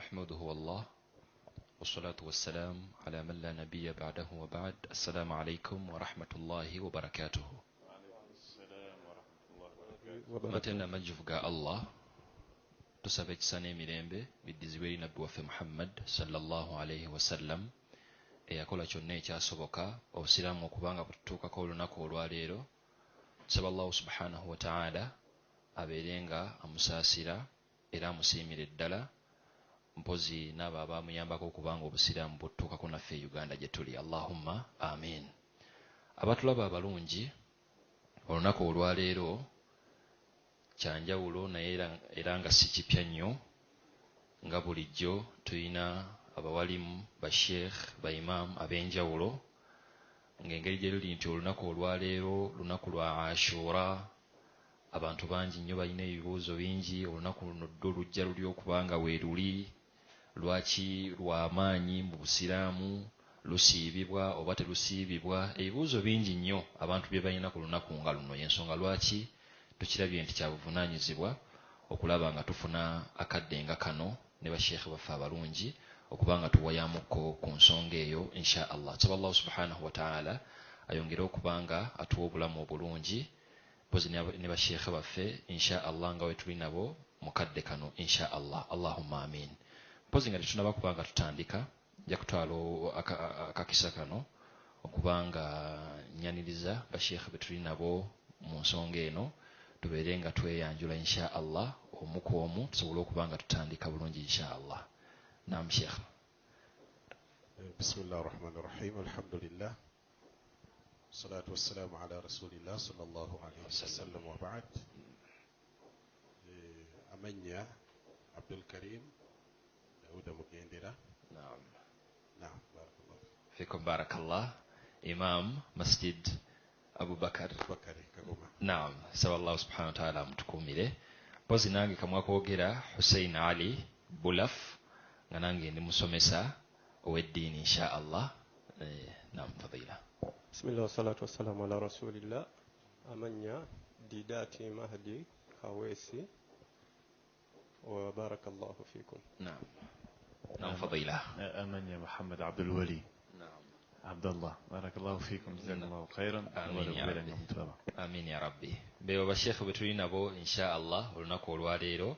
المحمود هو الله والصلاة والسلام على من لا نبي بعده وبعد السلام عليكم ورحمة الله وبركاته. Matenda amajjuvu ga Allah, tusaba ekisa n'emirembe biddizibwe eri nabbi waffe Muhammad sallallahu alaihi wasallam, eyakola kyonna ekyasoboka obusiraamu okubanga bututuukako olunaku olwaleero. Tusaba Allahu subhanahu wa ta'ala abeere nga amusaasira era amusiimire ddala, mpozi n'abo abamuyambako okubanga obusiraamu bututuukako naffe e Uganda gye tuli. Allahumma amin. Abatulaba abalungi, olunaku olwaleero kyanjawulo, naye era nga si kipya nnyo. Nga bulijjo tulina abawalimu, basheikh, baimaamu ab'enjawulo, ng'engeri gye luli nti olunaku olwaleero lunaku lwa Ashura. Abantu bangi nnyo balina ebibuuzo bingi. Olunaku luno ddo lujja luli okubanga weeruli, lwaki lwamaanyi mu busiraamu, lusiibibwa oba terusiibibwa? Ebibuuzo bingi nnyo abantu bye balina ku lunaku nga luno. Y'ensonga lwaki tukirabye nti kyabuvunaanyizibwa okulaba nga tufuna akadde nga kano ne basheekhe baffe abalungi okuba nga tuwayamukko ku nsonga eyo, insha Allah. Tusaba Allahu subhanahu wa ta'ala ayongere okuba nga atuwa obulamu obulungi, mpozi ne basheekhe baffe, insha Allah, nga we tuli nabo mu kadde kano, insha Allah. Allahumma amin. Mpozi nga tetunaba kuba nga tutandika, nja kutwala akakisa kano okuba nga nyaniriza basheekhe be tuli nabo mu nsonga eno, tubeere nga tweyanjula, insha Allah, omu ku omu, tusobole okuba nga tutandika bulungi, insha Allah. Nam, sheekh. بسم الله الرحمن الرحيم، الحمد لله والصلاة والسلام على رسول الله صلى الله عليه وسلم وبعد. Amannya Abdul Karim Dauda Mugendera. Naam. نعم، بارك الله. Fikum barakallah, imam Masjid Abubakar Bakari Kagoma. Naam, saba Allah subhanahu wa ta'ala amutukuumire. Mpozi nange kamwa kwogera Hussein Ali Bulaf, nga nange ndi musomesa ow'eddiini, insha Allah. Naam, fadila. Bismillah wassalatu wassalamu ala rasulillah. Amannya Didati Mahdi Kawesi wa barakallahu fikum. Naam, naam, fadila. Amannya Muhammad Abdul Wali. Naam. عبد الله، بارك الله فيكم، جزاكم الله خيرا. Amin ya rabbi. Amin ya rabbi. Bebo basheekhe bwe tuli nabo, insha Allah, olunaku olwaleero.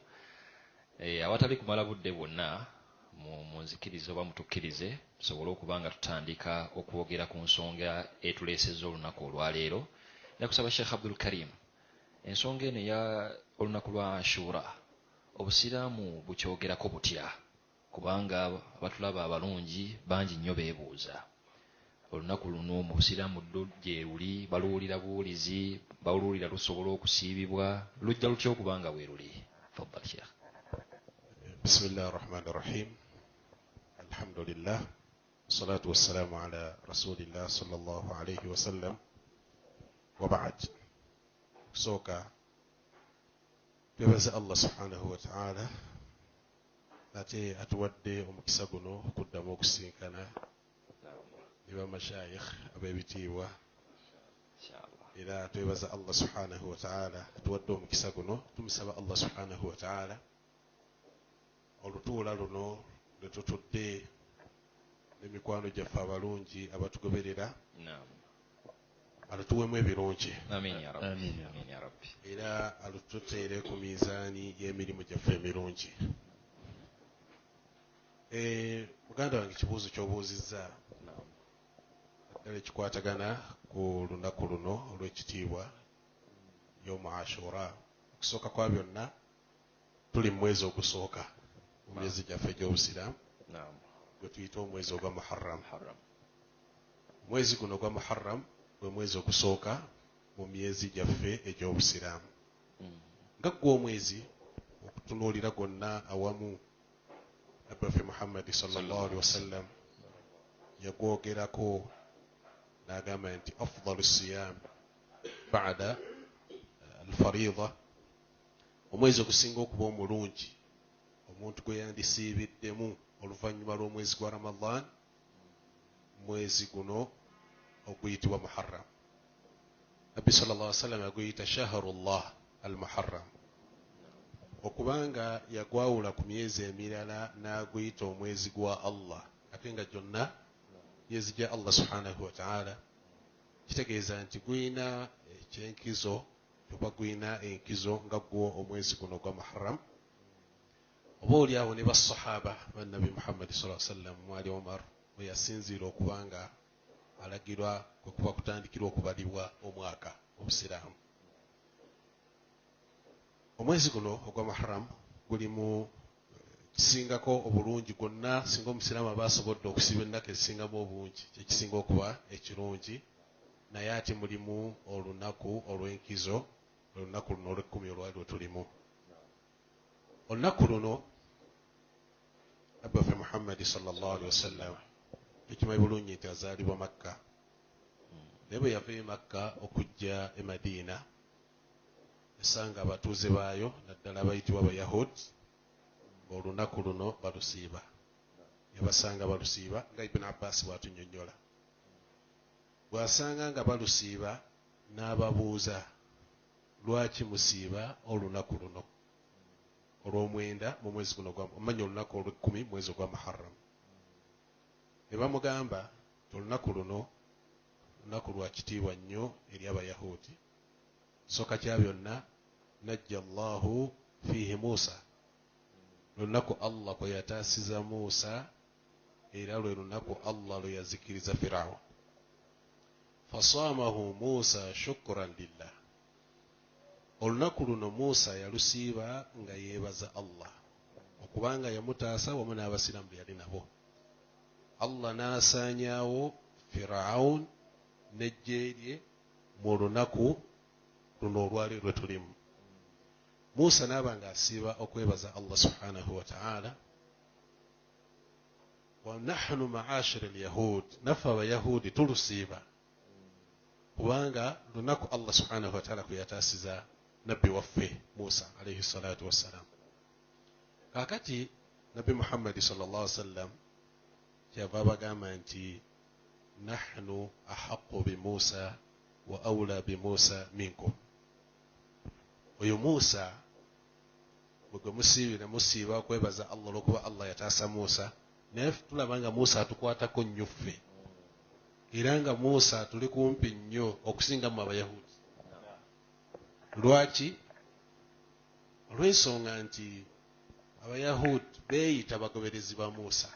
Awatali kumala budde bwonna, munzikirize oba mutukkirize tusobole okuba nga tutandika okwogera ku nsonga etuleesezza olunaku olwaleero. Nakusaba Sheekh Abdul Karim, ensonga eno eya olunaku lwa Ashura, obusiraamu bukyogerako butya? Kubanga abatulaba abalungi bangi nnyo beebuuza, olunaku luno mu busiraamu ddo gye luli, baluwulira buwulizi, baluwulira lusobola okusiibibwa, lujja lutya okuba nga bwe luli? Faddal, sheekh. بسم الله الرحمن الرحيم، الحمد لله والصلاة والسلام على رسول الله صلى الله عليه وسلم وبعد. Kusooka twebaza Allah subhanahu wa ta'ala ate atuwadde omukisa guno okuddamu okusinkana ne bamashayikh ab'ebitiibwa. Era twebaza Allah subhanahu wa ta'ala atuwadde omukisa guno. Tumusaba Allah subhanahu wa ta'ala olutuula luno lwe tutudde n'emikwano gyaffe abalungi abatugoberera alutuwemu ebirungi. Amin ya rabbi. Amin ya Amin ya rabbi. Era alututeere ku mizaani y'emirimu gyaffe emirungi. Muganda wange, ekibuuzo ky'obuuzizza ddala ekikwatagana ku lunaku luno olw'ekitiibwa, yomu Ashura. Okusooka kwa byonna, tuli mu mwezi ogusooka mu myezi gyaffe egy'obusiraamu gwe tuyita omwezi ogwa Muharram. Muharram. Omwezi guno ogwa Muharram gwe mwezi ogusooka mu myezi gyaffe egy'obusiraamu. Nga gwe omwezi okutunuulira gwonna awamu, nabbi waffe Muhammadi sallallahu alaihi wasallam yagwogerako n'agamba nti afdalu siyam bada alfarida, omwezi ogusinga okuba omulungi omuntu gwe yandisiibiddemu oluvannyuma lw'omwezi gwa Ramadan, mwezi guno oguyitibwa Muharram. Nabbi sallallahu alaihi wasallam yaguyita shahrullah almuharram. Okubanga yagwawula ku myezi emirala n'aguyita omwezi gwa Allah, ate nga gyonna myezi gya Allah subhanahu wataala, kitegeeza nti gulina ekyenkizo oba gulina enkizo nga gwo omwezi guno gwa Muharram. Oba oli awo ne basahaba bannabi Muhammadi sa sallam, mwali Omar we yasinziira okubanga alagirwa kwe kuba kutandikirwa okubalibwa omwaka obusiraamu. Omwezi guno ogwa Muharram gulimu kisingako obulungi gwonna. Singa omusiraamu aba asobodde okusiba ennaku ezisingamu obungi, kyekisinga okuba ekirungi, naye ate mulimu olunaku olw'enkizo, olunaku luno olw'ekkumi olwali lwe tulimu. Olunaku luno nabbi waffe Muhammadi sallallahu alihi wasallam tukimanyi bulungi nti azaalibwa Makka, naye bwe yava e Makka okujja e Madiina yasanga abatuuze baayo, naddala abayitibwa Abayahud, ng'olunaku luno balusiiba. Yabasanga balusiiba nga Ibuni Abbasi bw'atunyonnyola. Bw'asanga nga balusiiba n'ababuuza, lwaki musiiba olunaku luno olw'omwenda mu mwezi guno omanya olunaku olw'ekkumi mwezi ogwa Muharram? Ne bamugamba nti olunaku luno lunaku lwa kitiibwa nnyo eri Abayahudi. Soka kya byonna, najja Allahu fiihi Musa, lunaku Allah kwe yataasiza Musa, era lwe lunaku Allah lwe yazikiriza Firawo. Fasamahu Musa shukran lillah, olunaku luno Musa yalusiiba nga yeebaza Allah okubanga yamutaasa wamu n'abasiraamu be yali nabo. Allah n'asaanyaawo Firaun n'eggye lye mu lunaku luno olwali lwe tulimu. Musa n'aba ng'asiiba okwebaza Allah subhanahu wa ta'ala. Wa nahnu ma'ashira alyahud, naffe abayahudi tulusiiba kubanga lunaku Allah subhanahu wa ta'ala kwe yataasiza nabbi waffe Musa alayhi salatu wassalam. Kaakati nabbi Muhammadi sallallahu alaihi wasallam kyava abagamba nti nahnu ahaqu bi Musa wa aula bi Musa minkum. Oyo Musa bwe musiibira musiiba okwebaza Allah olw'okuba Allah yataasa Musa, naye tulaba nga Musa atukwatako nnyo ffe, era nga Musa tuli kumpi nnyo okusinga mu Abayahudi. Lwaki? Olw'ensonga nti Abayahudi beeyita bagoberezi ba Musa,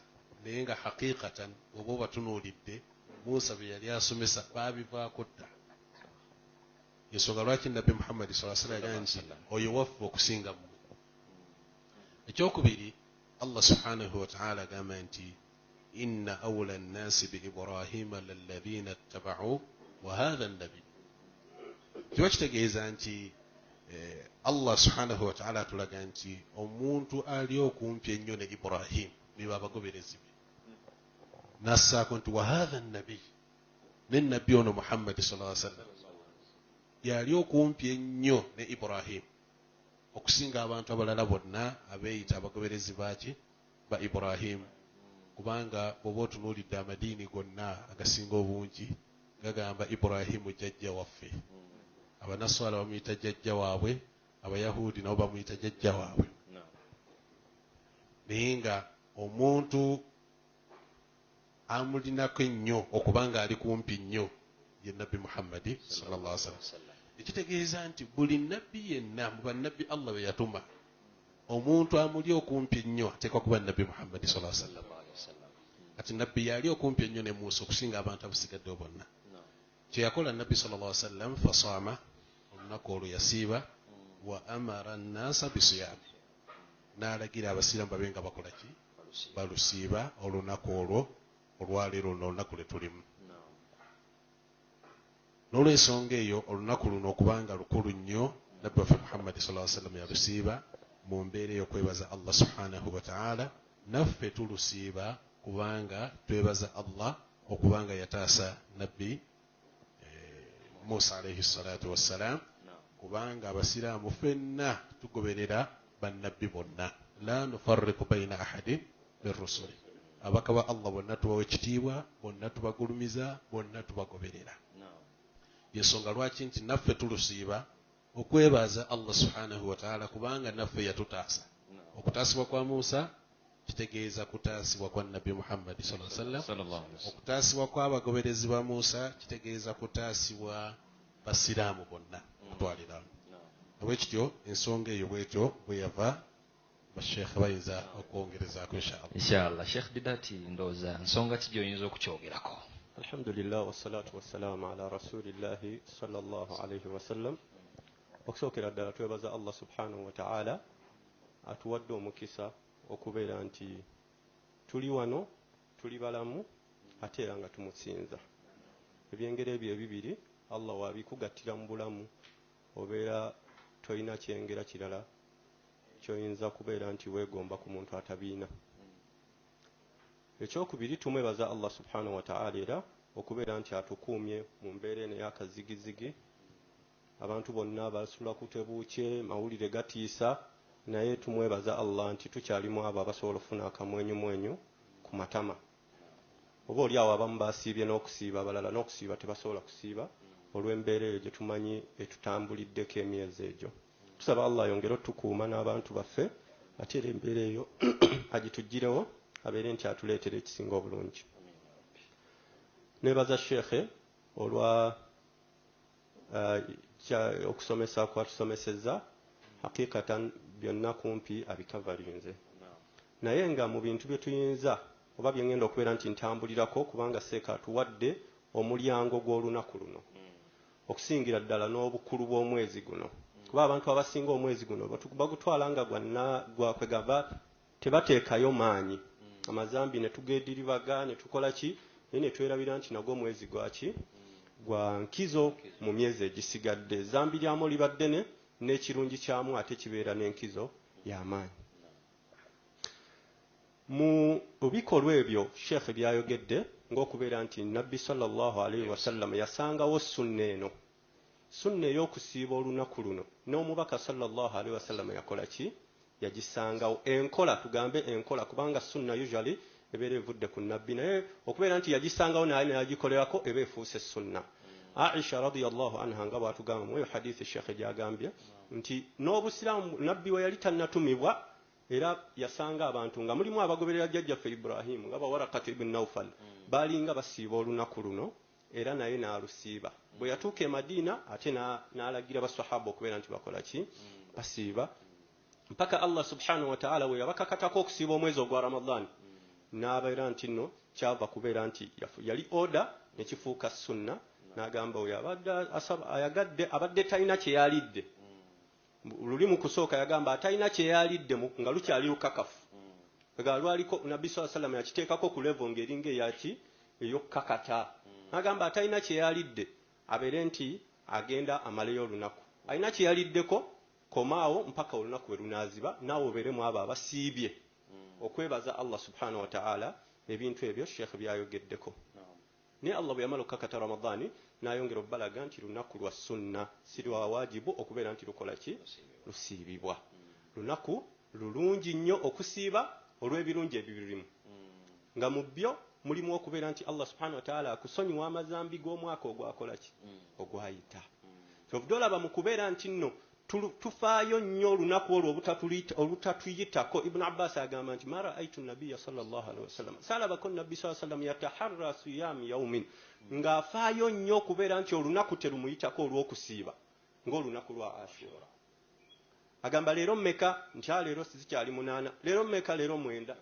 naye nga haqiqatan oba obatunuulidde Musa bye yali asomesa baabivaako dda. Ensonga lwaki nabbi Muhammadi sallallahu alaihi wasallam yagamba nti oyo waffe okusinga mmwe. Ekyokubiri, Allah subhanahu wa ta'ala agamba nti inna awla nnasi bi Ibrahima lalladhina ittaba'u wa hadha nabi. Kiba kitegeeza nti Allah subhanahu wa ta'ala atulaga nti omuntu ali okumpi ennyo ne Ibrahim be babagoberezi be, nassaako nti wa hadha nabi, ne nabbi ono Muhammadi sallallahu alaihi wasallam yali okumpi ennyo ne Ibrahim okusinga abantu abalala bonna abeeyita abagoberezi baaki ba Ibrahim. Kubanga bw'oba otunuulidde amadiini gonna agasinga obungi gagamba Ibrahimu jjajja waffe. Abanaswala bamuyita jjajja waabwe, Abayahudi nabo bamuyita jjajja waabwe. Naye nga omuntu amulinako ennyo okubanga ali kumpi nnyo ye nabbi Muhammadi sallallahu alaihi wasallam. Ekitegeeza nti buli nabbi yenna mu bannabbi Allah be yatuma, omuntu amuli okumpi ennyo ateekwa kuba nabbi Muhammadi sallallahu alaihi wasallam. Kati nabbi yali okumpi ennyo ne Musa okusinga abantu abasigaddewo bonna. Kye yakola nabbi sallallahu alaihi wasallam, fasama, olunaku olwo yasiiba, wa amara nnasa bisiyami, n'alagira abasiraamu babe nga bakola ki? Balusiiba olunaku olwo olwaleero luno olunaku lwe tulimu. N'olw'ensonga eyo olunaku luno okubanga lukulu nnyo, nabbi waffe Muhammadi sallallahu alaihi wasallam yalusiiba mu mbeera ey'okwebaza Allah subhanahu wa ta'ala. Naffe tulusiiba kubanga twebaza Allah okubanga yataasa nabbi Musa alaihi salatu wassalam, kubanga abasiraamu ffenna tugoberera bannabbi bonna, la nufarriqu baina ahadin min rusuli. Abaka ba Allah bonna tubawa ekitiibwa, bonna tubagulumiza, bonna tubagoberera. Yensonga lwaki nti naffe tulusiiba Okwebaza Allah subhanahu wataala kubanga naffe yatutaasa. Okutaasibwa kwa Musa kitegeeza kutaasibwa kwa Nabbi Muhammadi sallallahu alaihi wasallam. Sallallahu alaihi wasallam. Okutaasibwa kw'abagoberezi ba Musa kitegeeza kutaasibwa basiraamu bonna okutwaliramu. Bwekityo ensonga eyo bwetyo bwe yava, basheekhe bayinza okwongerezaako inshallah. Inshallah. Sheikh Didati, ndowooza nsonga ki gy'oyinza okukyogerako? Alhamdulillah wassalatu wassalamu ala rasulillahi sallallahu alaihi wasallam. Okusookera ddala twebaza Allah subhanahu wa ta'ala atuwadde omukisa okubeera nti tuli wano, tuli balamu, ate era nga tumusinza. Ebyengera ebyo ebibiri Allah wabikugattira mu bulamu, obeera tolina kyengera kirala kyoyinza kubeera nti weegomba ku muntu atabiina. Ekyokubiri, tumwebaza Allah subhanahu wa ta'ala era okubeera nti atukuumye mu mbeera eno ey'akazigizigi. Abantu bonna basula ku tebuukye, mawulire gatiisa, naye tumwebaza Allah nti tukyalimu abo abasobola okufuna akamwenyumwenyu ku matama. Oba oli awo abamu basiibye n'okusiiba, abalala n'okusiiba tebasobola kusiiba olw'embeera eyo gye tumanyi etutambuliddeko emyezi egyo. Tusaba Allah ayongere otukuuma n'abantu baffe, ate era embeera eyo agituggirewo, abeere nti atuleetera ekisinga obulungi. Neebaza Sheekhe olwa okusomesa kwatusomesezza. Hakikatan byonna kumpi abikavalinze, naye nga mu bintu bye tuyinza oba bye ngenda okubeera nti ntambulirako, kubanga seeka atuwadde omulyango gw'olunaku luno okusingira ddala n'obukulu bw'omwezi guno, kuba abantu abasinga omwezi guno bagutwala nga gwakwegamba tebateekayo maanyi, amazambi ne tugediribaga ne tukola ki, naye ne twerabira nti nagwo omwezi gwaki gwa nkizo mu myezi egisigadde. Ezambi lyamu liba ddene n'ekirungi kyamu ate kibeera n'enkizo y'amaanyi. Mu bikolwa ebyo Sheekhe byayogedde ng'okubeera nti Nabbi sallallahu alaihi wasallam yasangawo sunna eno, sunna ey'okusiiba olunaku luno, n'omubaka sallallahu alaihi wasallam yakola ki? Yagisangawo. Enkola, tugambe enkola, kubanga sunna usually ebeera evudde ku Nabbi, naye okubeera nti yagisangawo naye nayagikolerako eba efuuse sunna. Aisha radiyallahu anha nga bw'atugamba mu eyo hadithi Sheekhe gy'agambye nti n'obusiraamu Nabbi we yali tannatumibwa, era yasanga abantu nga mulimu abagoberera jjajjaffe Ibrahimu nga Bawarakatu ibn Naufal, baalinga basiiba olunaku luno, era naye n'alusiiba. Bwe yatuuka e Madiina ate n'alagira basahaba okubeera nti bakola ki? Basiiba, mpaka Allah subhanahu wa ta'ala bwe yabakakatako okusiiba omwezi ogwa Ramadhan, n'abeera nti nno kyava kubeera nti yali order ne kifuuka sunna. N'agamba oyo abadde ayagadde, abadde talina kye yalidde luli mu kusooka, yagamba atalina kye yalidde nga lukyali lukakafu, nga lwaliko Nabbi sallallahu alaihi wasallam yakiteekako ku level ng'eringa eyaki ey'okukakata. N'agamba atalina kye yalidde abeere nti agenda amaleyo olunaku, alina kye yaliddeko komaawo mpaka olunaku we lunaaziba, naawe obeeremu abo abasiibye okwebaza Allah subhanahu wa ta'ala ebintu ebyo Sheekh byayogeddeko. Naye Allah bwe yamala okukakata Ramadhani n'ayongera obbalaga nti lunaku lwa sunna, si lwa wajibu okubeera nti lukola ki? Lusiibibwa. Lunaku lulungi nnyo okusiiba olw'ebirungi ebibirimu, nga mu byo mulimu okubeera nti Allah subhanahu wa ta'ala akusonyiwa amazambi g'omwaka ogwakola ki? Ogwayita. Kyovudde olaba mu kubeera nti nno tufaayo nnyo olunaku olwo olutatuyitako. Ibn Abbas agamba nti ma raaitu nabiya sallallahu alaihi wasallam, saalabako Nabbi sallallahu alaihi wasallam yataharra siyam yaumin, ng'afaayo nnyo okubeera nti olunaku terumuyitako olw'okusiiba ng'olunaku lwa Ashura. Agamba leero mmeka? Nti leero sizikyali 8, leero mmeka? Leero 9.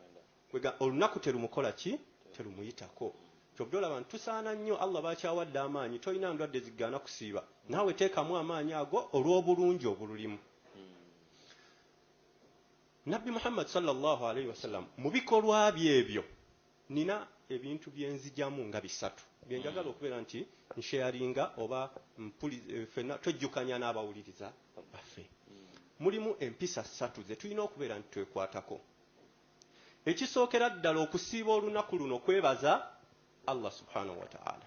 Kwega olunaku terumukola ki? Terumuyitako. Kyovudde olaba nti tusaana nnyo, Allah bakyawadde amaanyi, tolina ndwadde zigaana kusiiba, naawe teekamu amaanyi ago olw'obulungi obululimu. Nabbi Muhammad sallallahu alaihi wasallam mu bikolwa bye ebyo nina ebintu bye nzijamu nga bisatu bye njagala okubeera nti nsharinga oba ffenna twejjukanya n'abawuliriza baffe. Mulimu empisa ssatu ze tulina okubeera nti twekwatako. Ekisookera ddala, okusiiba olunaku luno kwebaza Allah subhanahu wa ta'ala.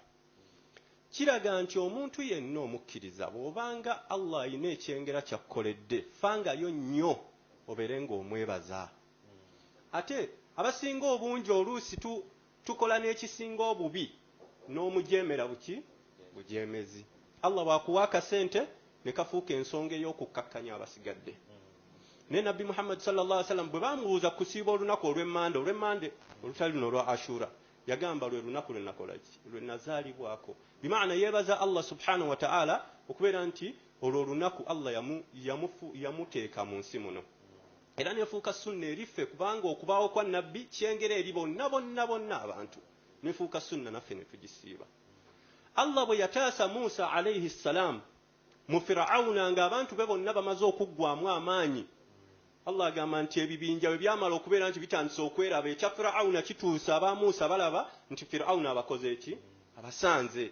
Kiraga nti omuntu yenna omukkiriza bw'obanga Allah alina ekyengera kyakkoledde, fangayo nnyo obeere ng'omwebaza. Ate abasinga obungi oluusi tukola n'ekisinga obubi n'omujeemera buki? Bujeemezi. Allah bw'akuwa akasente Ne kafuuka ensonga ey'okukkakkanya abasigadde. Naye Nabbi Muhammad sallallahu alaihi wasallam bwe bamubuuza kusiiba olunaku olw'emmande, olw'emmande olutali luno olwa Ashura, yagamba lwe lunaku lwe nakola ki, lwe nazaalibwako. Bimaana yeebaza Allah subhanahu wa ta'ala okubeera nti olwo olunaku Allah yamuteeka mu nsi muno. Era nefuuka sunna eriffe, kubanga okubaawo kwa Nabbi kyengera eri bonna bonna bonna abantu, nefuuka sunna naffe ne tugisiiba. Allah bwe yataasa Musa alayhi ssalam mu Fir'auna ng'abantu be bonna bamaze okuggwamu amaanyi, Allah agamba nti ebibinja bwe byamala okubeera nti bitandise okweraba, ekya Fir'auna kituuse, aba Musa balaba nti Fir'auna abakoze eki, abasanze.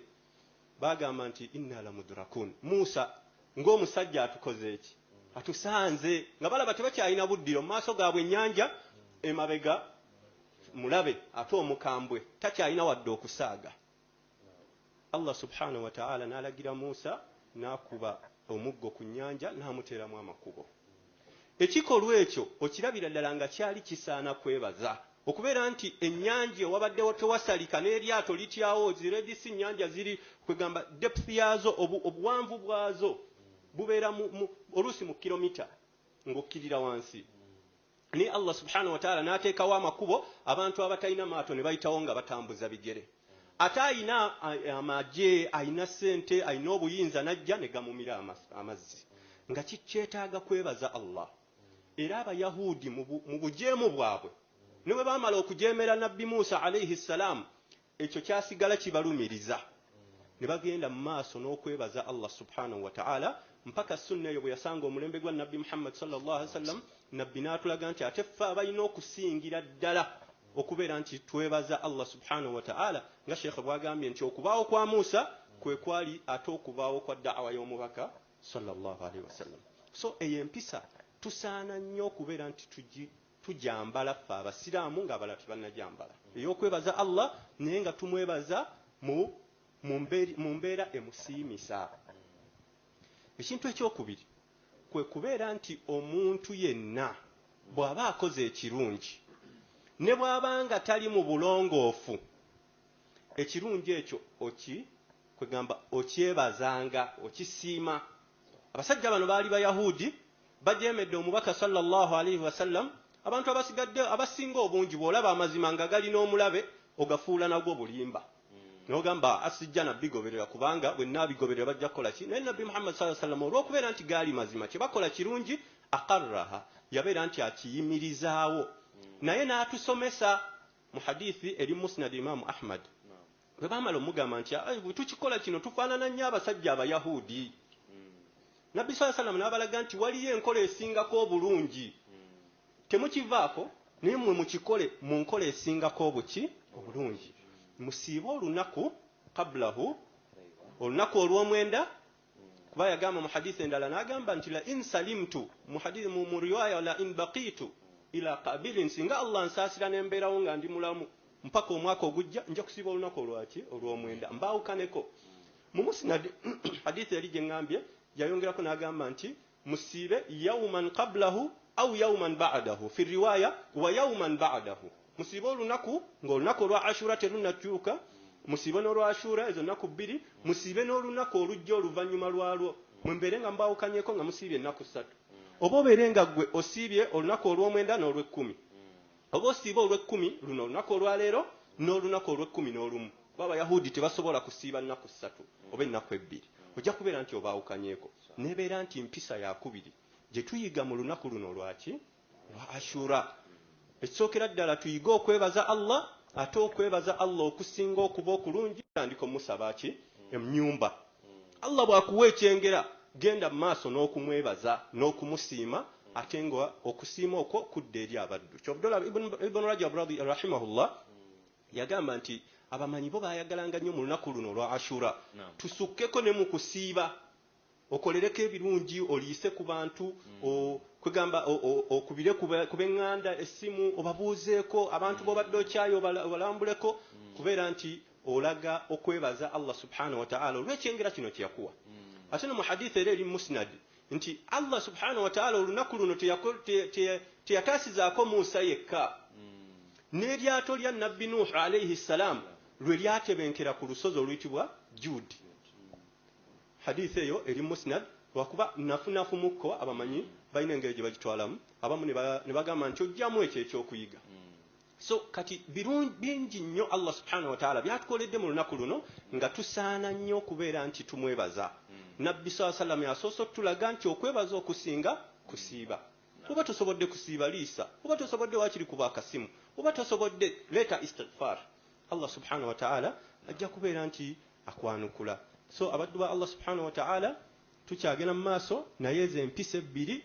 Bagamba nti inna lamudrakun, Musa ng'omusajja atukoze eki, atusanze. Nga balaba tebakyalina buddiro, mu maaso gaabwe ennyanja, emabega mulabe ate omukambwe takyalina wadde okusaaga. Allah subhanahu wa ta'ala n'alagira Musa n'akuba omuggo ku nnyanja n'amuteeramu amakubo. Ekikolwa ekyo okirabira ddala nga kyali kisaana kwebaza, okubeera nti ennyanja ewabaddewo tewasalika n'eryato lityawo, ziredisi nnyanja ziri kwegamba depth yaazo, obuwanvu bwazo bubeera oluusi mu kilomita ng'okkirira wansi. Naye Allah subhanahu wa ta'ala n'ateekawo amakubo, abantu abatalina maato ne bayitawo nga batambuza bigere. Ate ayina amagye, ayina ssente, ayina obuyinza, n'ajja ne gamumira amazzi. Nga kikyetaaga kwebaza Allah. Era Abayahudi mu bujeemu bwabwe, ne bwe baamala okujeemera Nabbi Musa alayhi ssalam, ekyo kyasigala kibalumiriza. Ne bagenda mu maaso n'okwebaza Allah subhanahu wa ta'ala mpaka sunna eyo bwe yasanga omulembe gwa Nabbi Muhammad sallallahu alaihi wasallam. Nabbi n'atulaga nti ate ffe abalina okusingira ddala okubeera nti twebaza Allah subhanahu wa ta'ala, nga Sheikh bw'agambye nti okubaawo kwa Musa kwe kwali ate okubaawo kwa da'awa y'omubaka sallallahu alaihi wasallam. So eyo empisa tusaana nnyo okubeera nti tujambala ffe abasiraamu ng'abalala tebannajambala, ey'okwebaza Allah, naye nga tumwebaza mu mbeera emusiimisa. Ekintu ekyokubiri kwe kubeera nti omuntu yenna bw'aba akoze ekirungi, ne bw'aba nga tali mu bulongoofu, ekirungi ekyo kwegamba okyebazanga, okisiima. Abasajja bano baali Bayahudi, bajeemedde omubaka sallallahu alaihi wasallam. Abantu abasigadde abasinga obungi bw'olaba amazima nga galina omulabe, ogafuula nagwo bulimba, n'ogamba asijja nabbigoberera kubanga bwe nnaabigoberera bajja kukola ki. Naye Nabbi Muhammad sallallahu alaihi wasallam olw'okubeera nti gaali mazima, kye bakola kirungi, aqarraha, yabeera nti akiyimirizaawo. Naye n'atusomesa mu hadithi eri Musnad Imamu Ahmad, bwe baamala omugamba nti bwe tukikola kino tufaanana nnyo abasajja Abayahudi, Nabbi sallallahu alaihi wasallam n'abalaga nti waliyo enkola esingako obulungi, temukivaako, naye mmwe mukikole mu nkola esingako obuki obulungi. Musiibe olunaku qablahu, olunaku olw'omwenda, kuba yagamba mu hadithi endala n'agamba nti la in salimtu, mu hadithi mu riwaya la in baqitu ila qabilin, singa Allah nsaasira n'embeerawo nga ndi mulamu mpaka omwaka ogujja, nja kusiiba olunaku olwaki olw'omwenda, mbaawukaneko. Mu Musnad hadithi eri gye ŋŋambye yayongerako n'agamba nti musiibe yawman qablahu au yawman ba'dahu, fi riwaya wa yawman ba'dahu, musiibe olunaku ng'olunaku olwa Ashura terunnakyuka, musiibe n'olwa Ashura, ezo nnaku bbiri, musiibe n'olunaku olujja oluvannyuma lwalwo, mwe mbeere nga mbaawukanyeko nga musiibye ennaku ssatu. Oba obeere nga ggwe osiibye olunaku olw'omwenda n'olw'ekkumi, oba osiibe olw'ekkumi luno olunaku olwaleero n'olunaku olw'ekkumi n'olumu, kuba Abayahudi tebasobola kusiiba nnaku ssatu oba ennaku ebbiri, ojja kubeera nti obaawukanyeeko. Nebeera nti mpisa yakubiri gye tuyiga mu lunaku luno lwaki lwa Ashura. Ekisookera ddala tuyige okwebaza Allah, ate okwebaza Allah okusinga okuba okulungi tandika omusaba ki ennyumba. Allah bw'akuwa ekyengera, genda mu maaso n'okumwebaza n'okumusiima, ate nga okusiima okwo kudda eri abaddu. Kyovudde Ibn Rajab rahimahullah yagamba nti abamanyi bo baayagalanga nnyo mu lunaku luno olwa Ashura tusukkeko ne mu kusiiba, okolereko ebirungi, oliise ku bantu, kwegamba okubire ku b'eŋŋanda essimu, obabuuzeeko abantu b'obadde okyayo, obalambuleko, kubeera nti olaga okwebaza Allah subhanahu wa ta'ala olw'ekyengera kino kye yakuwa. Ate no mu hadithi era eri Musnad nti Allah subhanahu wa ta'ala olunaku luno teyataasizaako Musa yekka, n'eryato lya Nabbi Nuh alayhi salam lwe lyatebenkera ku lusozi oluyitibwa Judi. Hadithi eyo eri Musnad. Lwakuba nafunafumukko abamanyi balina engeri gye bagitwalamu, abamu ne bagamba nti ojjamu ekyo ekyokuyiga. So kati bingi nnyo Allah subhanahu wa ta'ala byatukoledde mu lunaku luno nga tusaana nnyo okubeera nti tumwebaza. Nabbi sallallahu alaihi wasallam yasoose otulaga nti okwebaza okusinga kusiiba. Oba tosobodde kusiiba liisa, oba tosobodde waakiri kuba akasimu, oba tosobodde leeta istighfar. Allah subhanahu wa ta'ala ajja kubeera nti akwanukula. So abaddu ba Allah subhanahu wa ta'ala tukyagenda mu maaso naye ezo empisa ebbiri,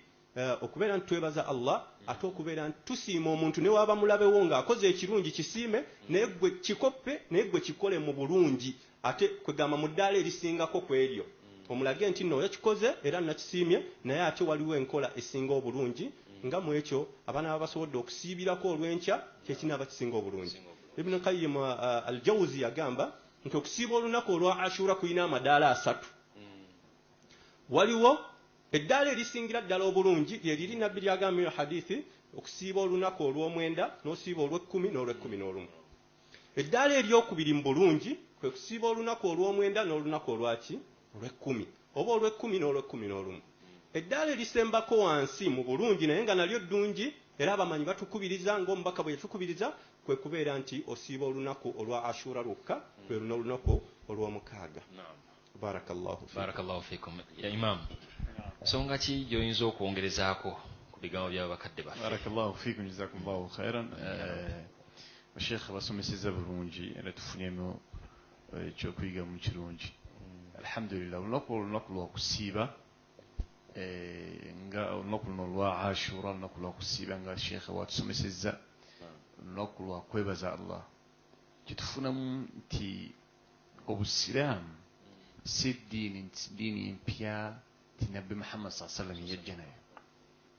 okubeera nti twebaza Allah ate okubeera nti tusiima omuntu ne waba mulabewo ng'akoze ekirungi kisiime, naye gwe kikoppe, naye gwe kikole mu bulungi, ate kwegamba mu ddaala erisingako ku eryo omulage nti nno yakikoze era nakisiimye, naye ate waliwo enkola esinga obulungi nga mu ekyo abaana baba basobodde okusiibirako olw'enkya kyekinaaba kisinga obulungi. Ibn Qayyim al-Jawzi yagamba nti okusiiba olunaku olwa Ashura kulina amadaala asatu. Waliwo eddaala erisingira ddala obulungi lye liri Nabbi lyagamba mu hadithi, okusiiba olunaku olw'omwenda n'osiiba olw'ekkumi n'olw'ekkumi n'olumu. Eddaala eryokubiri mu bulungi kwe kusiiba olunaku olw'omwenda n'olunaku olwaki olw'ekkumi oba olw'ekkumi n'olw'ekkumi n'olumu. Eddaala erisembako wansi mu bulungi naye nga nalyo ddungi era abamanyi batukubiriza ng'omubaka bwe yatukubiriza kwe kubeera nti osiiba olunaku olwa Ashura lwokka, lwe luno olunaku olw'omukaaga. Barakallahu fiikum. Barakallahu fiikum. Ya Imam, nsonga ki gy'oyinza okwongerezaako ku bigambo by'abakadde baffe? Barakallahu fiikum, jazakumullahu khairan. Basheikh basomesezza bulungi era tufunyemu ekyokuyigamu kirungi. Alhamdulillah, olunaku olunaku lwa kusiiba, nga olunaku luno olwa Ashura olunaku lwa kusiiba nga Sheikh watusomesezza, olunaku lwa kwebaza Allah. Kyetufunamu nti obusiraamu si ddiini nti ddiini mpya nti Nabbi Muhammad sallallahu alaihi wasallam yajja nayo,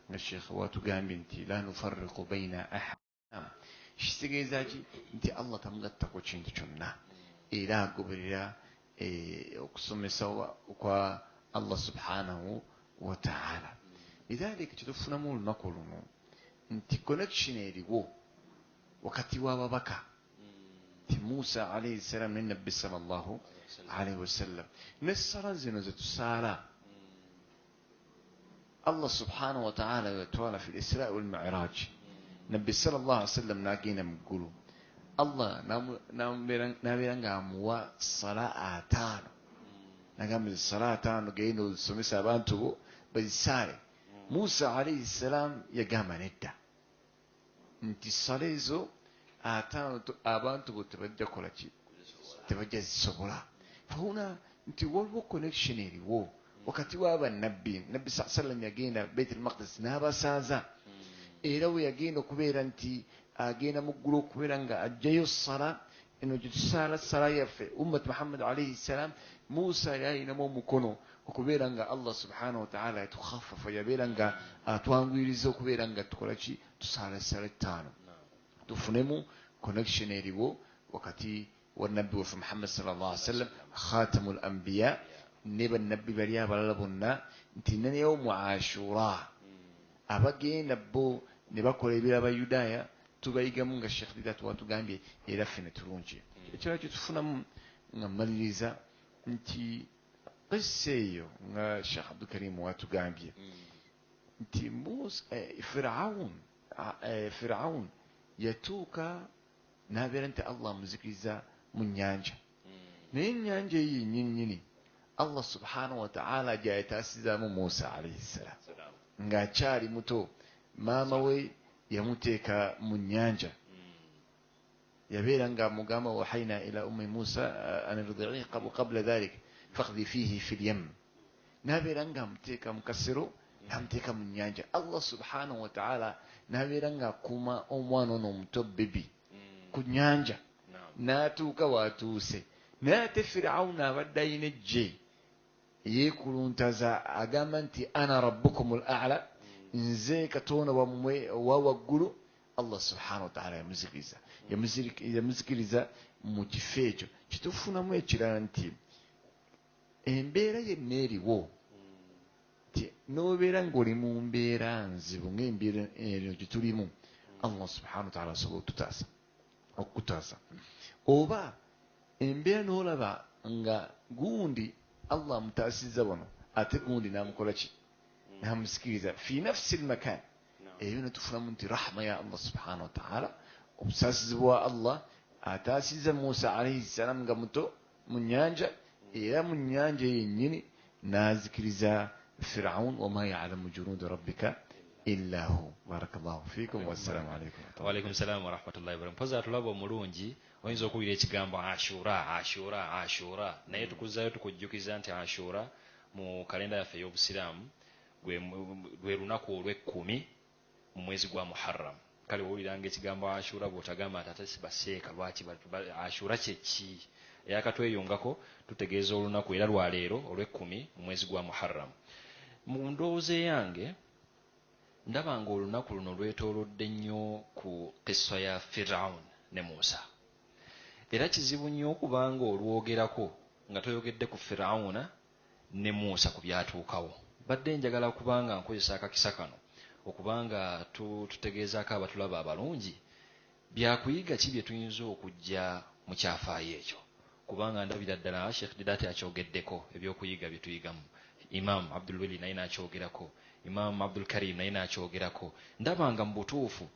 nga Sheikh watugambye nti la nufarriqu baina ahad. Kitegeeza ki? Nti Allah tamugattako kintu kyonna, era agoberera okusomesa kwa Allah subhanahu wa ta'ala. Lidhalika kyetufunamu olunaku luno nti connection eriwo wakati w'ababaka nti Musa alayhi salam ne Nabbi sallallahu alayhi wasallam n'essala zino ze tusaala Allah subhanahu wa ta'ala yatwala fi al-Isra wal Mi'raj. Nabbi sallallahu alayhi wasallam n'agenda mu ggulu, Allah n'abeera ng'amuwa sala ataano, n'agamba nti sala ataano genda ozisomesa abantu bo bazisaale. Musa alayhi salam yagamba nedda nti sala ezo ataano abantu bo tebajja kukola ki, tebajja zisobola. Fahuna nti waliwo connection eriwo wakati w'abannabbi. Nabbi sallallahu alayhi wasallam yagenda Beit al-Maqdis n'abasaaza, era we yagenda okubeera nti agenda mu ggulu okubeera nga ajjayo sala eno gye tusaala sala yaffe ummat Muhammad alayhi salam. Musa yali alinamu omukono okubeera nga Allah subhanahu wa ta'ala yatukhaffafa, yabeera nga atwanguyiriza okubeera nga tukola ki, tusaala sala ettaano. Tufunemu connection eriwo wakati wa Nabbi waffe Muhammad sallallahu alaihi wasallam khatamul anbiya ne bannabbi bali abalala bonna, nti ne yawmu Ashura abagenda bo ne bakola ebirabayudaaya tubayigamu nga Sheikh Didat watugambye, era ffe ne tulungi. Ekirala kye tufunamu nga mmaliriza nti qissa eyo nga Sheikh Abdulkarim watugambye nti Firaun yatuuka n'abeera nti Allah amuzikiriza mu nnyanja, naye ennyanja eyo yennyini Allah subhanahu wa ta'ala gy'ayataasizaamu Musa alayhi salam ng'akyali muto. Maama we yamuteeka mu nnyanja, yabeera ng'amugamba wahaina ila ummi Musa an irdi'ihi qabla dhalik fakhdhi fihi fil yam, n'abeera ng'amuteeka mu kasero n'amuteeka mu nnyanja. Allah subhanahu wa ta'ala n'abeera ng'akuuma omwana ono omuto bebi ku nnyanja n'atuuka w'atuuse. Naye ate Firawuna abadde ayina eggye yeekuluntaza agamba nti ana rabbukumul a'la, nze katonda wammwe owa waggulu. Allah subhanahu wa ta'ala yamuzikiriza mu kifo ekyo. Kitufunamu ekirala nti embeera yenna eriwo nti n'obeera ng'oli mu mbeera nzibu ng'embeera eno gye tulimu, Allah subhanahu wa ta'ala asobola okukutaasa. Oba embeera n'olaba nga gundi Allah amutaasizza wano, Ate gundi n'amukola ki? N'amusikiriza fi nafsi lmakan. Ebyo netufunamu nti rahma ya Allah subhanahu wa taala, obusaasizi bwa Allah, ataasiza Musa alaihi salam nga muto mu nnyanja, era mu nnyanja yennyini n'azikiriza Firaun. Wama yalamu junuda rabbika illa hu. Barakallahu fikum, wassalamu alaikum. Waalaikum salamu warahmatullahi wabarakatuh. Mpozi atulaba omulungi, oyinza okuwulira ekigambo Ashura, Ashura, Ashura, naye tukuzzayo tukujjukiza nti Ashura mu kalenda yaffe ey'obusiraamu lwe lunaku olw'ekkumi mu mwezi gwa Muharram. Kale owuliranga ekigambo Ashura, bw'otagamba nti ate baseeka lwaki Ashura kyeki, eyakatweyungako tutegeeza olunaku era lwaleero olw'ekkumi mu mwezi gwa Muharram. Mu ndowooza eyange ndaba nga olunaku luno lwetoolodde nnyo ku kissa ya Firaun ne Musa, era kizibu nnyo okubanga olwogerako nga toyogedde ku Firauna ne Musa ku byatuukawo. Badde njagala kubanga nkozesa akakisa kano okubanga tutegeezaako abatulaba abalungi byakuyiga ki bye tuyinza okujja mu kyafaayo ekyo, kubanga ndabira ddala Sheikh Didat akyogeddeko ebyokuyiga bye tuyigamu, Imam Abdul Weli naye n'akyogerako, Imam Abdul Karim naye n'akyogerako. Ndaba nga mu butuufu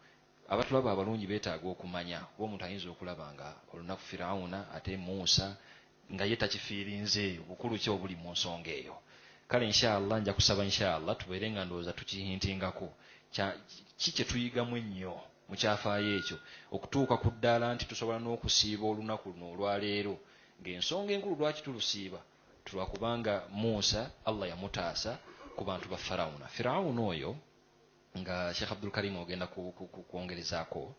abatulaba abalungi beetaaga okumanya, kuba omuntu ayinza okulaba nga olunaku Firauna ate Musa nga ye takifiirinze obukulu ki obuli mu nsonga eyo. Kale inshallah nja kusaba inshallah tubeere nga ndowooza tukihintingako ki kye tuyigamu ennyo mu kyafaayo ekyo, okutuuka ku ddaala nti tusobola n'okusiiba olunaku luno olwaleero, ng'ensonga enkulu lwaki tulusiiba tulwakubanga Musa Allah yamutaasa ku bantu ba Firauna. Firauna oyo nga Sheikh Abdul Karim ogenda kwongerezaako,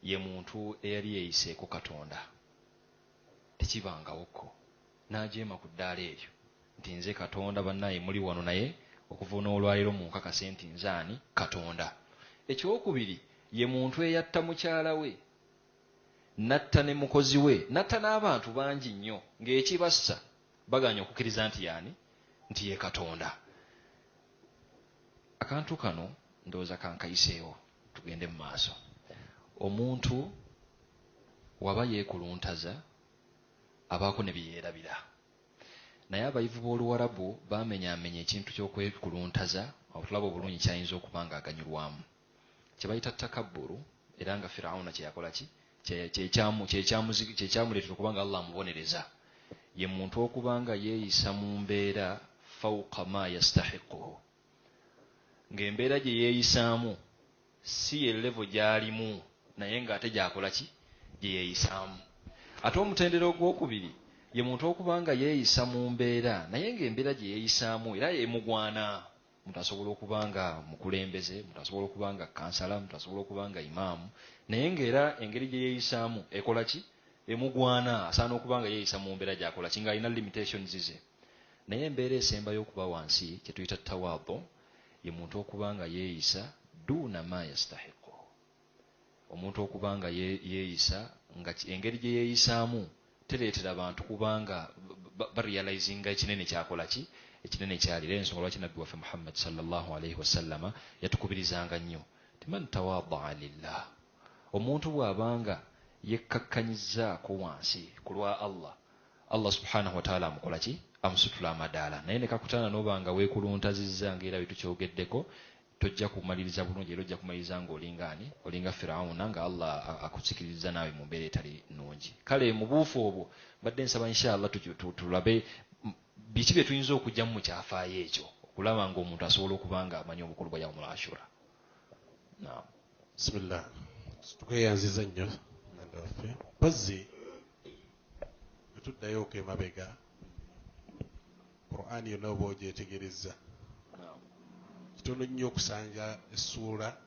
ye muntu eyali yeeyiseeko Katonda, tekibangawokko n'ajeema ku ddaala eryo nti nze Katonda, bannaye muli wano naye okuva n'olwaleero munkakase nti nze ani Katonda. Ekyokubiri, ye muntu eyatta mukyala we, n'atta ne mukozi we, n'atta n'abantu bangi nnyo, ng'ekibassa baganya okukkiriza nti yaani nti ye Katonda. Akantu kano ndowooza kankayiseewo tugende mu maaso. Omuntu waba yeekuluntaza abaako ne byeyeerabira, naye abayivu b'Oluwarabu bamenyaamenya ekintu ky'okwekuluntaza otulaba obulungi kyayinza okuba nga aganyulwamu, kye bayita takabburu, era nga Firauna kye yakola ki kyekyamuleetera okuba nga Allah amubonereza. Ye muntu okuba nga yeeyisa mu mbeera fawqa ma yastahiquhu, ng'embeera gye yeeyisaamu si ye level gy'alimu, naye ng'ate gy'akola ki gye yeeyisaamu. Ate omutendera ogwokubiri ye muntu okuba nga yeeyisa mu mbeera naye ng'embeera gye yeeyisaamu era emugwana. Omuntu asobola okuba nga mukulembeze, omuntu asobola okuba nga kansala, omuntu asobola okuba nga imaamu, naye ng'era engeri gye yeeyisaamu ekola ki emugwana, asaana okuba nga yeeyisa mu mbeera gy'akola ki ng'alina limitations ze. Naye embeera esembayo okuba wansi kye tuyita tawaadu, ye muntu okuba nga yeeyisa duuna ma yastahiqu, omuntu okuba nga yeeyisa nga engeri gye yeeyisaamu tereetera bantu kubanga barealizinga ekinene kyakola ki ekinene kyali. Era ensonga lwaki Nabbi waffe Muhammad sallallahu alaihi wasallama yatukubirizanga nnyo ti man tawadaa lillah, omuntu bw'abanga yekkakkanyizaako wansi ku lwa Allah, Allah subhanahu wa taala amukola ki amusutula amadaala. Naye ne kakutana n'obanga weekuluntazizza ng'era bye tukyogeddeko, tojja kumaliriza bulungi, era ojja kumaliriza ng'olinga ani, olinga Firauna, nga Allah akusikiriza naawe mu mbeera etali nnungi. Kale mu buufu obwo mbadde nsaba inshallah tulabe biki bye tuyinza okugyamu mu kyafaayo ekyo, okulaba ng'omuntu asobola okuba nga amanyi obukulu bwa Yaumul Ashura. Naam. Bismillah, tukweyanziza nnyo muganda waffe. Mpozzi bwe tuddayo okwo emabega, Qur'ani yonna oba ogyetegerezza, kitono nnyo okusanga essuula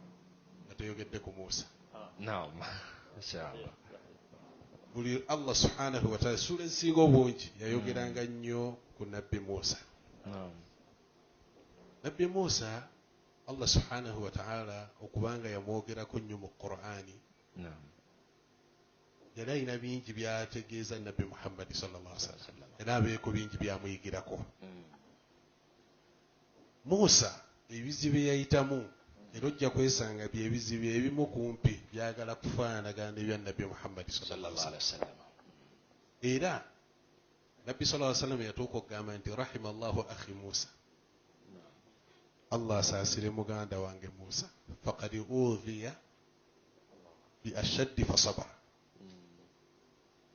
nga teyogedde ku Musa. Naam, inshallah. Buli Allah subhanahu wa taala essuula ezisinga obungi yayogeranga nnyo ku Nabbi Musa. Nabbi Musa Allah subhanahu wa taala okubanga yamwogerako nnyo mu Qur'ani, yali alina bingi byategeeza Nabbi Muhammadi sallallahu alaihi wasallam, era abeeko bingi byamuyigirako. Musa ebizibu yayitamu, era ojja kwesanga byebizibu ebimu kumpi byagala kufaanagana n'ebya Nabbi Muhammadi sallallahu alaihi wasallam. Era Nabbi sallallahu alaihi wasallam yatuuka okugamba nti rahima Allahu akhi Musa, Allah asaasire muganda wange Musa, faqad udhiya bi ashaddi fasabara.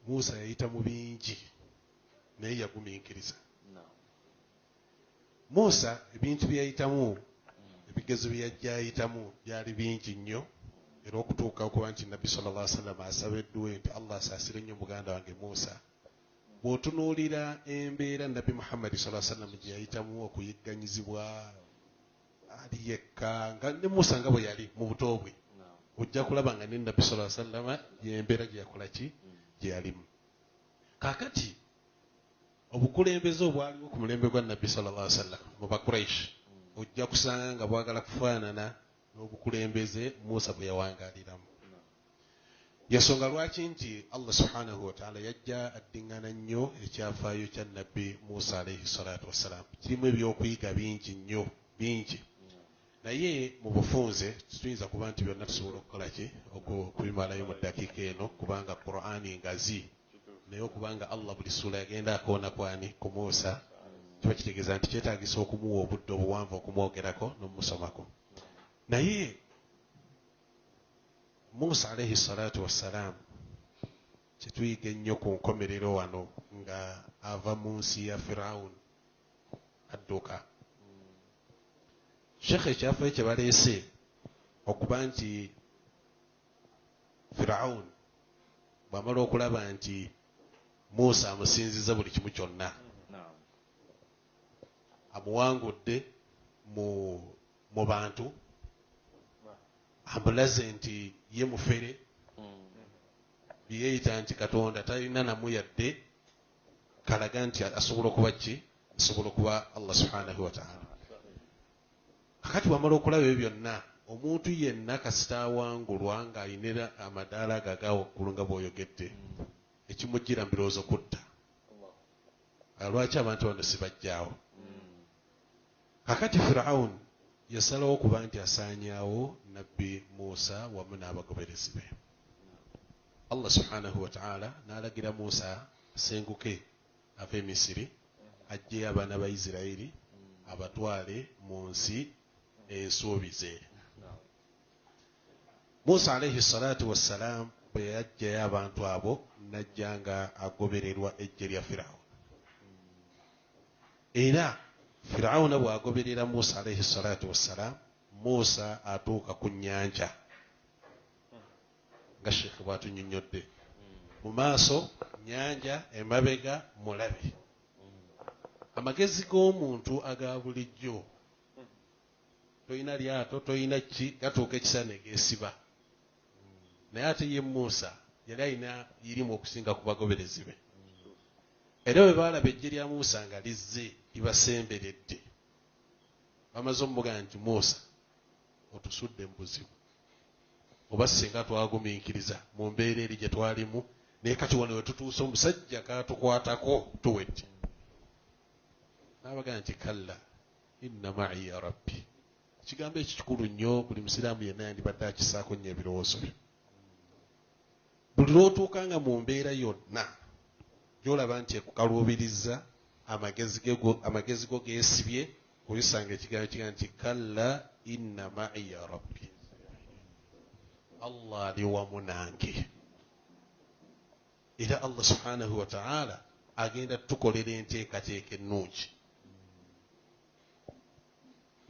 Musa yayita mu bingi naye yagumiikiriza. Musa ebintu bye yayitamu, ebigezo bye yajja ayitamu byali bingi nnyo, era okutuuka okuba nti Nabbi sallallahu alaihi wasallam asaba edduwa nti Allah asaasire nnyo muganda wange Musa. Bw'otunuulira embeera Nabbi Muhammad sallallahu alaihi wasallam gye yayitamu, okuyigganyizibwa ali yekka, nga ne Musa nga bwe yali mu buto bwe, ojja kulaba nga ne Nabbi sallallahu alaihi wasallam y'embeera gye yakola ki, gye yalimu. Kaakati obukulembeze obwaliwo ku mulembe gwa Nabbi sallallahu alaihi wasallam mu Bakuraish, ojja kusanga nga bwagala kufaanana n'obukulembeze Musa bwe yawangaaliramu. Yensonga lwaki nti Allah subhanahu wa ta'ala yajja addiŋŋana nnyo ekyafaayo kya Nabbi Musa alaihi salatu wassalam. Kirimu ebyokuyiga bingi nnyo, bingi. Naye mu bufunze tuyinza kuba nti byonna tusobola okukola ki okubimalayo mu ddakiika eno, kubanga Qur'ani ngazi. Naye okubanga Allah buli ssuula yagenda akoona kwani ku Musa, kiba kitegeeza nti kyetaagisa okumuwa obudde obuwanvu okumwogerako n'omumusomako. Naye Musa alaihi salatu wassalam kyetuyiga ennyo ku nkomerero wano nga ava mu nsi ya Firaun adduka. Sheikh ekyafaayo kye baleese okuba nti Firaun bw'amala okulaba nti Musa amusinziza buli kimu kyonna, amuwangudde mu bantu, amulaze nti ye mufere, byeyeeyita nti Katonda talina namu yadde kalaga nti asobola okuba ki, asobola okuba Allah subhanahu wa ta'ala. Kakati bw'amala okulaba ebyo byonna, omuntu yenna kasita awangulwa ng'ayinira amadaala ago aga waggulu nga bw'oyogedde, ekimujjira mu birowoozo kutta. Lwaki abantu bano sibajjaawo? Kakati Firaun yasalawo okuba nti asaanyaawo Nabbi Musa wamu n'abagoberezi be. Allah subhanahu wa ta'ala n'alagira Musa asenguke ave e Misiri, aggyeyo abaana ba Isirayiri abatwale mu nsi ensuubize. Musa alaihi salatu wassalam bwe yaggyayo abantu abo, n'ajja nga agobererwa eggye lya Firawuna. Era Firawuna bw'agoberera Musa alaihi salatu wassalam, Musa atuuka ku nnyanja nga Sheikh bw'atunnyonnyodde. Mu maaso nnyanja, emabega mulabe. Amagezi g'omuntu aga bulijjo, toyina lyato, toyina ki, gatuuka ekiseera ne geesiba. Naye ate ye Musa yali alina irimu okusinga ku bagoberezi be. Era bwe baalaba eggye lya Musa nga lizze libasemberedde, bamaze omugamba nti Musa otusudde mu buzibu, oba singa twagumiikiriza mu mbeera eri gye twalimu, naye kati wano we tutuuse omusajja katukwatako tuwedde. N'abagamba nti kalla inna ma'iya rabbi. Ekigambo ekyo kikulu nnyo, buli musiraamu yenna yandibadde akisaako nnyo ebirowoozo bye. Buli lw'otuukanga mu mbeera yonna gy'olaba nti ekukaluubiriza, amagezi go geesibye, olisanga ekigambo kiga nti kalla inna ma'iya rabbi, Allah ali wamu nange. Era Allah subhanahu wa ta'ala agenda tukolera enteekateeka ennungi.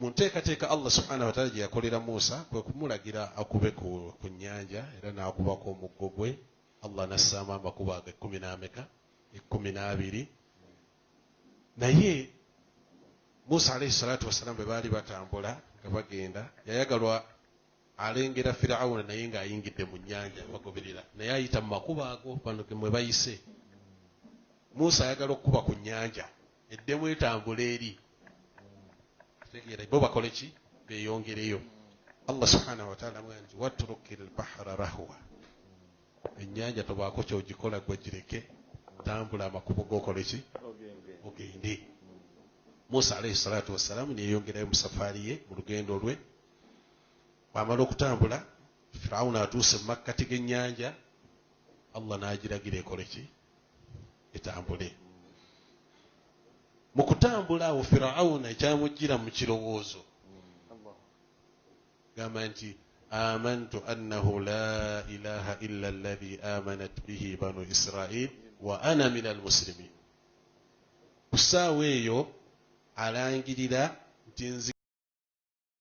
Mu nteekateeka Allah subhanahu wa ta'ala gye yakolera Musa kwe kumulagira akube ku nnyanja, era n'akubako omuggo gwe. Allah n'assaamu amakubo ago 12. Naye Musa alayhi salatu wassalam bwe baali batambula nga bagenda, yayagalwa alengera Firawuna naye ng'ayingidde mu nnyanja bagoberera, naye ayita mu makubo ago bano mwe bayise. Musa ayagala okukuba ku nnyanja eddemu etambula eri, tegeera bo bakole ki, beeyongereyo. Allah subhanahu wa ta'ala amugamba nti watrukil bahra rahwa, ennyanja tobaako ky'ogikola gwe gireke, tambula amakubo g'okole ki, ogende. Musa alayhi salatu wassalam neyeyongerayo mu safaari ye mu lugendo lwe. Bw'amala okutambula, Firawuna atuuse mu makkati g'ennyanja, Allah n'agiragira ekole ki, etambule. Mu kutambula awo Firawuna ekyamujjira mu kirowoozo gamba nti amantu annahu la ilaha illa alladhi amanat bihi banu Israil wa ana min almuslimin. Ku ssaawa eyo alangirira nti nzi